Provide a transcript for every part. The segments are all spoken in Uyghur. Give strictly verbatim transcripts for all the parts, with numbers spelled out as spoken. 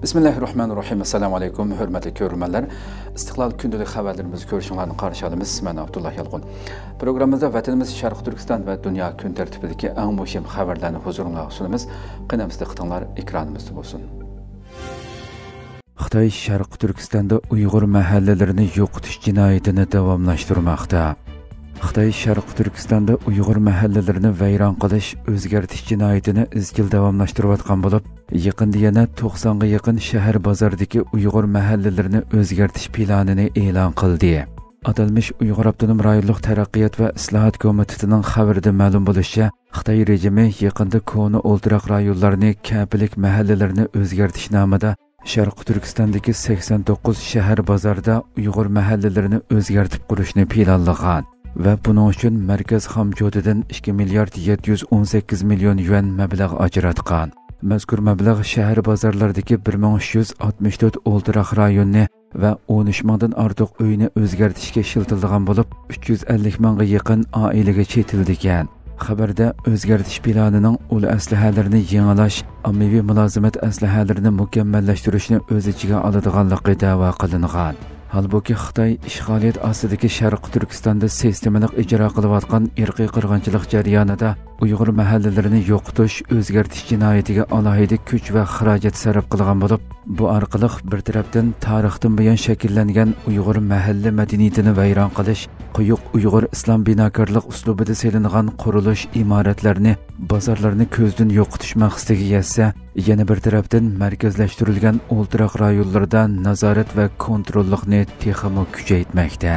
بىسمىللاھىررەھمانىررەھىم. ئەسسالامۇ ئەلەيكۇم، ھۆرمەتلىك كۆرۈرمەنلەر. ئىستىقلال كۈندىلىك خەۋەرلىرىمىزگە كۆرۈشۈڭلارنى قارشى ئالىمىز. مەن ئابدۇللا يالقۇن. پروگراممىمىزدا ۋەتىنىمىز شەرقىي تۈركىستان ۋە دۇنيا كۈن تەرتىپىدىكى ئەڭ مۇھىم خەۋەرلەرنى ھۇزۇرۇڭلارغا سۇنىمىز. قېنى ئەمىسە دىققىتىڭلار ئېكرانىمىزدا بولسۇن. خىتاي شەرقىي تۈركىستاندا ئۇيغۇر مەھەللىلىرىنى يوقىتىش جىنايىتىنى داۋاملاشتۇرماقتا. خىتاي شەرقىي تۈركىستاندا ئۇيغۇر مەھەللىلىرىنى ۋەيران قىلىش، ئۆزگەرتىش جىنايىتىنى ئىزچىل داۋاملاشتۇرۇۋاتقان بولۇپ، يېقىندا يەنە توقسانغا يېقىن شەھەر بازاردىكى ئۇيغۇر مەھەللىلىرىنى ئۆزگەرتىش پىلانىنى ئېلان قىلدى. ئاتالمىش ئۇيغۇر ئاپتونوم رايونلۇق تەرەققىيات ۋە ئىسلاھات كومىتېتىنىڭ خەۋىرىدە مەلۇم بولۇشىچە، خىتاي رېجىمى يېقىندا كونا ئولتۇراق رايونلارنى كەپىلىك مەھەللىلىرىنى ئۆزگەرتىش نامىدا شەرقىي تۈركىستاندىكى سەكسەن توققۇز شەھەر بازاردا ئۇيغۇر مەھەللىلىرىنى ئۆزگەرتىپ قۇرۇشنى پىلانلىغان ۋە بۇنىڭ ئۈچۈن مەركەز خامچوتىدىن ئىككى مىليارد يەتتە يۈز ئون سەككىز مىليون يۈەن مەبلەغ ئاجراتقان. مەزكۇر مەبلەغ شەھەر بازارلىرىدىكى بىر مىڭ ئۈچ يۈز ئاتمىش تۆت ئولتۇراق رايوننى ۋە ئون ئۈچ مىڭدىن ئارتۇق ئۆينى ئۆزگەرتىشكە ئىشلىتىلىدىغان بولۇپ، ئۈچ يۈز ئەللىك مىڭغا يېقىن ئائىلىگە چېتىلىدىكەن. خەۋەردە ئۆزگەرتىش پىلانىنىڭ ئۇل ئەسلىھەلىرىنى يېڭىلاش، ئاممىۋى مۇلازىمەت ئەسلىھەلىرىنى مۇكەممەللەشتۈرۈشنى ئۆز ئىچىگە ئالىدىغانلىقى دەۋا قىلىنغان. ھالبۇكى، خىتاي ئىشغالىيەت ئاستىدىكى شەرقىي تۈركىستاندا سىستېمىلىق ئىجرا قىلىۋاتقان ئىرقىي قىرغىنچىلىق جەريانىدا ئۇيغۇر مەھەللىلىرىنى يوقىتىش، ئۆزگەرتىش جىنايىتىگە ئالاھىدە كۈچ ۋە خىراجەت سەرپ قىلغان بولۇپ، بۇ ئارقىلىق بىر تەرەپتىن تارىختىن بۇيان شەكىللەنگەن ئۇيغۇر مەھەللە مەدەنىيىتىنى ۋەيران قىلىش، قويۇق ئۇيغۇر ئىسلام بىناكارلىق ئۇسلۇبىدا سېلىنغان قۇرۇلۇش ئىمارەتلەرنى، بازارلارنى كۆزدىن يوقىتىش مەقسىتىگە يەتسە، يەنە بىر تەرەپتىن مەركەزلەشتۈرۈلگەن ئولتۇراق رايونلىرىدا نازارەت ۋە كونتروللۇقنى تېخىمۇ كۈچەيتمەكتە.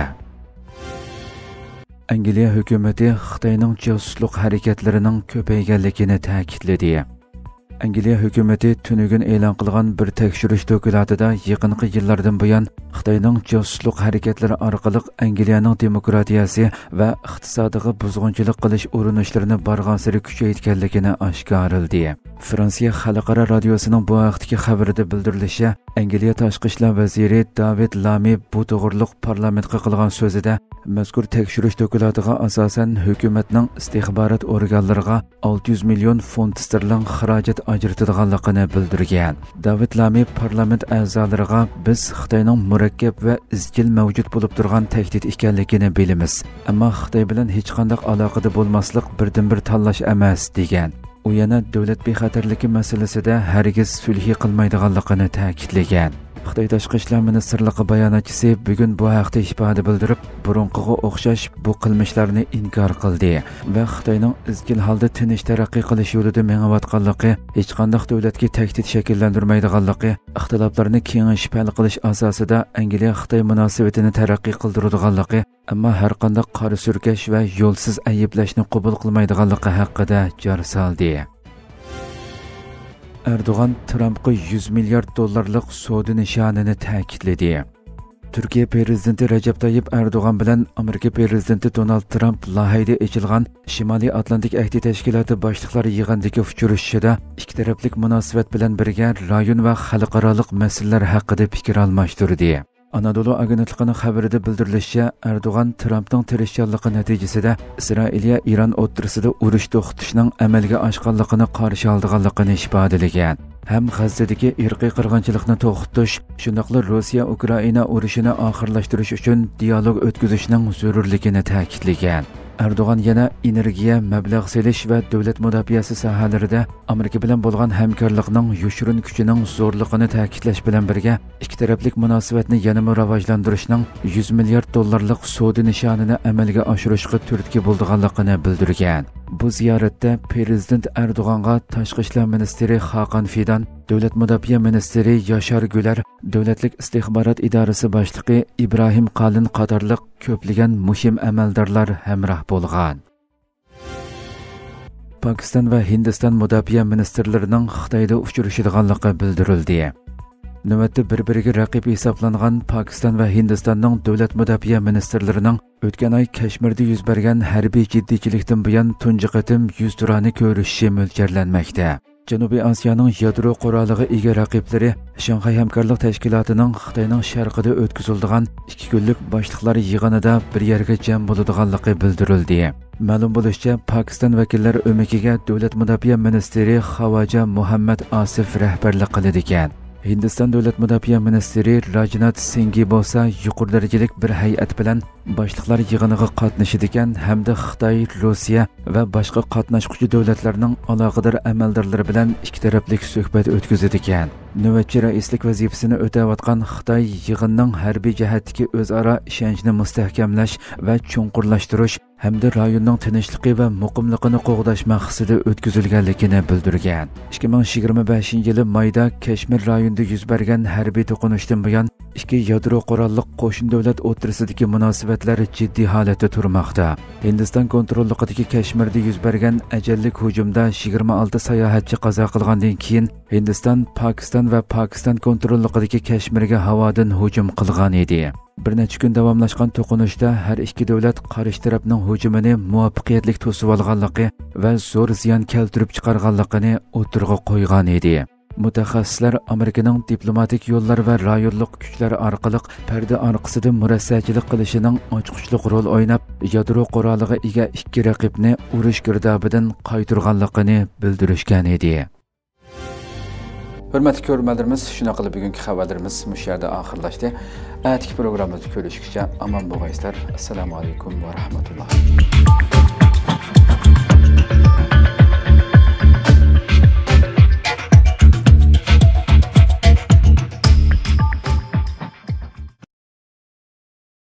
ئەنگلىيە ھۆكۈمىتى خىتاينىڭ جاسۇسلۇق ھەرىكەتلىرىنىڭ كۆپەيگەنلىكىنى تەكىتلىدى. ئەنگلىيە ھۆكۈمىتى تۈنۈگۈن ئېلان قىلغان بىر تەكشۈرۈش دوكلاتىدا يېقىنقى يىللاردىن بۇيان خىتاينىڭ جاسۇسلۇق ھەرىكەتلىرى ئارقىلىق ئەنگلىيەنىڭ دېموكراتىيەسى ۋە ئىقتىسادىغا بۇزغۇنچىلىق قىلىش ئۇرۇنۇشلىرىنى بارغانسېرى كۈچەيتكەنلىكىنى ئاشكارىلىدى. فرانسىيە خەلقئارا رادىيوسىنىڭ بۇ ھەقتىكى خەۋىرىدە بىلدۈرۈلۈشىچە، ئەنگلىيە تاشقى ئىشلار ۋەزىرى داۋىد لامى بۇ توغرۇلۇق پارلامېنتقا قىلغان سۆزىدە، مەزكۇر تەكشۈرۈش دوكلاتىغا ئاساسەن، ھۆكۈمەتنىڭ ئىستىخبارات ئورگانلىرىغا ئالتە يۈز مىليون فونت ستېرلىڭ خىراجەت ئاجرىتىدىغانلىقىنى بىلدۈرگەن. داۋىد لامى پارلامېنت ئەزالىرىغا، بىز خىتاينىڭ مۇرەككەپ ۋە ئىزچىل مەۋجۇت بولۇپ تۇرغان تەھدىت ئىكەنلىكىنى بىلىمىز، ئەمما خىتاي بىلەن ھېچقانداق ئالاقىدە بولماسلىق بىردىنبىر تاللاش ئەمەس، دېگەن. ئۇ يەنە دۆلەت بىخەتەرلىكى مەسىلىسىدە ھەرگىز سۈلھى قىلمايدىغانلىقىنى تەكىتلىگەن. خىتاي تاشقى ئىشلار مىنىستىرلىقى باياناتچىسى بۈگۈن بۇ ھەقتە ئىپادە بىلدۈرۈپ، بۇرۇنقىغا ئوخشاش بۇ قىلمىشلارنى ئىنكار قىلدى ۋە خىتاينىڭ ئىزچىل ھالدا تىنچ تەرەققىي قىلىش يولىدا مېڭىۋاتقانلىقى، ھېچقانداق دۆلەتكە تەھدىت شەكىللەندۈرمەيدىغانلىقى، ئىختىلاپلارنى كېڭىشىپ ھەل قىلىش ئاساسىدا ئەنگلىيە خىتاي مۇناسىۋىتىنى تەرەققىي قىلدۇرىدىغانلىقى، ئەمما ھەرقانداق قارا سۈركەش ۋە يولسىز ئەيىبلەشنى قوبۇل قىلمايدىغانلىقى ھەققىدە جار سالدى. ئەردوغان ترامپقا يۈز مىليارد دوللارلىق سودا نىشانىنى تەكىتلىدى. تۈركىيە پىرېزىدېنتى رەجەپ تايىپ ئەردوغان بىلەن ئامېرىكا پىرېزىدېنتى دونالد ترامپ لاھەيدە ئېچىلغان شىمالىي ئاتلانتىك ئەھدى تەشكىلاتى باشلىقلار يىغىنىدىكى ئۇچرىشىشىدا ئىككى تەرەپلىك مۇناسىۋەت بىلەن بىرگە رايون ۋە خەلقئارالىق مەسىلىلەر ھەققىدە پىكىر ئالماشتۇردى. ئانادولۇ ئاگېنتلىقىنىڭ خەۋىرىدە بىلدۈرۈلۈشىچە، ئەردوغان تىرامپنىڭ تىرىشچانلىقى نەتىجىسىدە ئىسرائىلىيە ئىران ئوتتۇرىسىدا ئۇرۇش توختىتىشنىڭ ئەمەلگە ئاشقانلىقىنى قارشى ئالىدىغانلىقىنى ئىپادىلىگەن ھەم غەززىدىكى ئىرقىي قىرغىنچىلىقنى توختىتىش، شۇنداقلا روسىيە ئۇكرائىنا ئۇرۇشىنى ئاخىرلاشتۇرۇش ئۈچۈن دىيالوگ ئۆتكۈزۈشنىڭ زۆرۈرلۈكىنى تەكىتلىگەن. ئەردوغان يەنە ئېنېرگىيە، مەبلەغ سېلىش ۋە دۆلەت مۇداپىئەسى ساھەلىرىدە ئامېرىكا بىلەن بولغان ھەمكارلىقنىڭ يوشۇرۇن كۈچىنىڭ زورلۇقىنى تەكىتلەش بىلەن بىرگە، ئىككى تەرەپلىك مۇناسىۋەتنى يەنىمۇ راۋاجلاندۇرۇشنىڭ يۈز مىليارد دوللارلىق سودا نىشانىنى ئەمەلگە ئاشۇرۇشقا تۈرتكە بولىدىغانلىقىنى بىلدۈرگەن. بۇ زىيارەتتە پىرېزىدېنت ئەردوغانغا تاشقى ئىشلار مىنىستىرى خاقان فىدان، دۆلەت مۇداپىئە مىنىستىرى ياشار گۈلەر، دۆلەتلىك ئىستىخبارات ئىدارىسى باشلىقى ئىبراھىم قالىن قاتارلىق كۆپلىگەن مۇھىم ئەمەلدارلار ھەمراھ بولغان. پاكىستان ۋە ھىندىستان مۇداپىئە مىنىستىرلىرىنىڭ خىتايدا ئۇچرىشىدىغانلىقى بىلدۈرۈلدى. نۆۋەتتە بىر-بىرىگە رەقىب ھېسابلانغان پاكىستان ۋە ھىندىستاننىڭ دۆلەت مۇداپىئە مىنىستىرلىرىنىڭ ئۆتكەن ئاي كەشمىردە يۈز بەرگەن ھەربىي جىددىيچىلىكتىن بۇيان تۇنجى قېتىم يۈزتۇرانە كۆرۈشۈشى مۆلچەرلەنمەكتە. جەنۇبىي ئاسىيانىڭ يادرو قورالىغا ئىگە رەقىبلىرى شاڭخەي ھەمكارلىق تەشكىلاتىنىڭ خىتاينىڭ شەرقىدە ئۆتكۈزۈلىدىغان ئىككى كۈنلۈك باشلىقلار يىغىنىدا بىر يەرگە جەم بولىدىغانلىقى بىلدۈرۈلدى. مەلۇم بولۇشىچە، پاكىستان ۋەكىللەر ئۆمىكىگە دۆلەت مۇداپىئە مىنىستىرى خاۋاجە مۇھەممەد ئاسىف رەھبەرلىك قىلىدىكەن. ھىندىستان دۆلەت مۇداپىئە مىنىستىرى راجنات سىنگى بولسا يۇقىرى دەرىجىلىك بىر ھەيئەت بىلەن باشلىقلار يىغىنىغا قاتنىشىدىكەن ھەمدە خىتاي، روسىيە ۋە باشقا قاتناشقۇچى دۆلەتلەرنىڭ ئالاقىدار ئەمەلدارلىرى بىلەن ئىككى تەرەپلىك سۆھبەت ئۆتكۈزىدىكەن. نۆۋەتچى رەئىسلىك ۋەزىپىسىنى ئۆتەۋاتقان خىتاي يىغىننىڭ ھەربىي جەھەتتىكى ئۆزئارا ئىشەنچنى مۇستەھكەملەش ۋە چوڭقۇرلاشتۇرۇش ھەمدە رايوننىڭ تىنچلىقى ۋە مۇقىملىقىنى قوغداش مەقسىتىدە ئۆتكۈزۈلگەنلىكىنى بىلدۈرگەن. ئىككى مىڭ يىگىرمە بەشىنچى يىلى مايدا كەشمىر رايونىدا يۈز بەرگەن ھەربىي توقۇنۇشتىن بۇيان، ئىككى يادرو قوراللىق قوشنا دۆلەت ئوتتۇرىسىدىكى مۇناسىۋەتلەر جىددىي ھالەتتە تۇرماقتا. ھىندىستان كونتروللۇقىدىكى كەشمىردە يۈز بەرگەن ئەجەللىك ھۇجۇمدا يىگىرمە ئالتە ساياھەتچى قازا قىلغاندىن كېيىن، ھىندىستان پاكىستان ۋە پاكىستان كونتروللۇقىدىكى كەشمىرگە ھاۋادىن ھۇجۇم قىلغان ئىدى. بىر نەچچە كۈن داۋاملاشقان توقۇنۇشتا ھەر ئىككى دۆلەت قارشى تەرەپنىڭ ھۇجۇمىنى مۇۋەپپەقىيەتلىك توسۇۋالغانلىقى ۋە زور زىيان كەلتۈرۈپ چىقارغانلىقىنى ئوتتۇرىغا قويغان ئىدى. مۇتەخەسسىسلەر ئامېرىكىنىڭ دىپلوماتىك يوللار ۋە رايونلۇق كۈچلەر ئارقىلىق پەردە ئارقىسىدا مۇرەسسەچىلىك قىلىشىنىڭ ئاچقۇچلۇق رول ئويناپ، يادرو قورالىغا ئىگە ئىككى رەقىبنى ئۇرۇش گىردابىدىن قايتۇرغانلىقىنى بىلدۈرۈشكەن ئىدى. ھۆرمەتلىك كۆرۈرمەنلىرىمىز، شۇنداق قىلىپ بۈگۈنكى خەۋەرلىرىمىز مۇشۇ يەردە ئاخىرلاشتى. ئەتىكى پروگراممىمىزدا كۆرۈشكىچە ئامان بولغايسىلەر. ئەسسالامۇ ئەلەيكۇم ۋە رەھمەتۇللا.